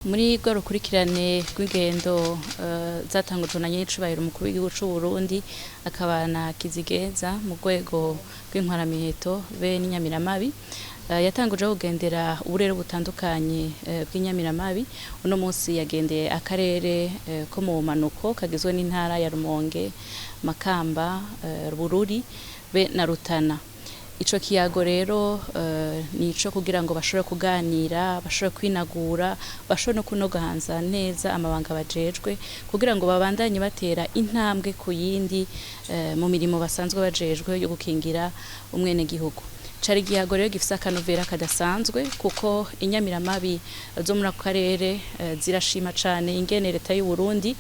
Muri rwa rukurikirane rw'ingendo zatangujwe na nyenicubahiro umukuru w'igihugu c'u Burundi akaba na Kizigenza mu rwego rw'intwaramiheto be n'inyamiramabi, yatanguje kugendera uburere butandukanye bw'inyamiramabi. Uno munsi yagendeye akarere ko mu bumanuko kagizwe n'intara ya Rumonge, Makamba, Bururi be na Rutana. Ico kiyago rero nico kugira ngo bashobore kuganira, bashobore kwinagura, bashobore no kunoganza neza amabanga bajejwe, kugira ngo babandanye batera intambwe ku yindi mu mirimo basanzwe bajejwe yo gukingira umwenegihugu. Cari igihago rero gifise akanovera kadasanzwe, kuko inyamiramabi zo muri ako karere zirashima cane ingene leta y'u Burundi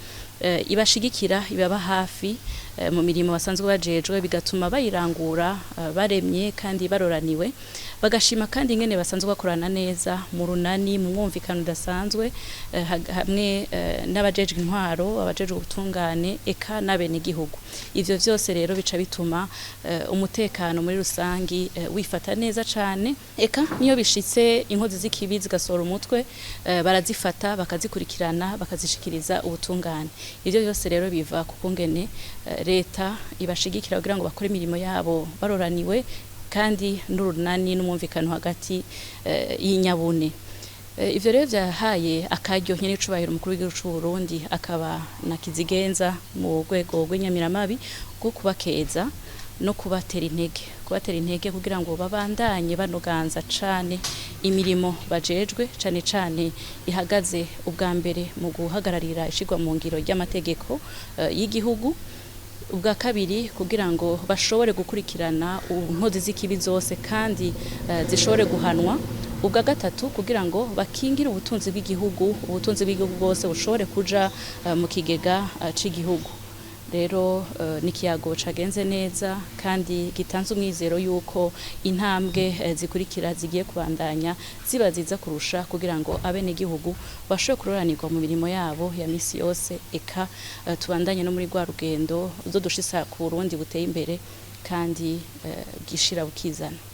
ibashigikira, ibaba hafi mu mirimo basanzwe bajejwe, bigatuma bayirangura baremye kandi baroraniwe. Bagashima kandi ingene basanzwe bakorana neza mu runani, mu mwumvikano udasanzwe, hamwe n'abajejwe intwaro, abajejwe ubutungane, eka n'abenegihugu. Ivyo vyose rero bica bituma umutekano muri rusangi wifata neza cane. Eka niyo bishitse inkozi z'ikibi zigasohora umutwe, barazifata, bakazikurikirana, bakazishikiriza ubutungane. Ivyo vyose rero biva ku kungene leta ibashigikira kugira ngo bakore imirimo yabo baroraniwe, kandi n'urunani n'umwumvikano hagati y'inyabune. Ivyo rero vyahaye akaryo nyenicubahiro umukuru w'igihugu c'u Burundi akaba na Kizigenza mu rwego rw'inyamiramabi rwo kubakeza no kubatera intege, kubatera intege kugira ngo babandanye banoganza cane imirimo bajejwe, cane cane ihagaze ubwa mbere mu guhagararira ishirwa mu ngiro ry'amategeko y'igihugu, ubwa kabiri kugira ngo bashobore gukurikirana inkozi z'ikibi zose kandi zishobore guhanwa, ubwa gatatu kugira ngo bakingire ubutunzi bw'igihugu, ubutunzi bw'igihugu bwose bushobore kuja mu kigega c'igihugu. Rero ni ikiyago cagenze neza kandi gitanze umwizero yuko intambwe zikurikira zigiye kubandanya ziba ziza kurusha, kugira ngo abenegihugu bashobore kuroranirwa mu mirimo yabo ya misi yose, eka tubandanye no muri rwa rugendo uzodushitsa ku Burundi buteye imbere kandi bwishira bukizana.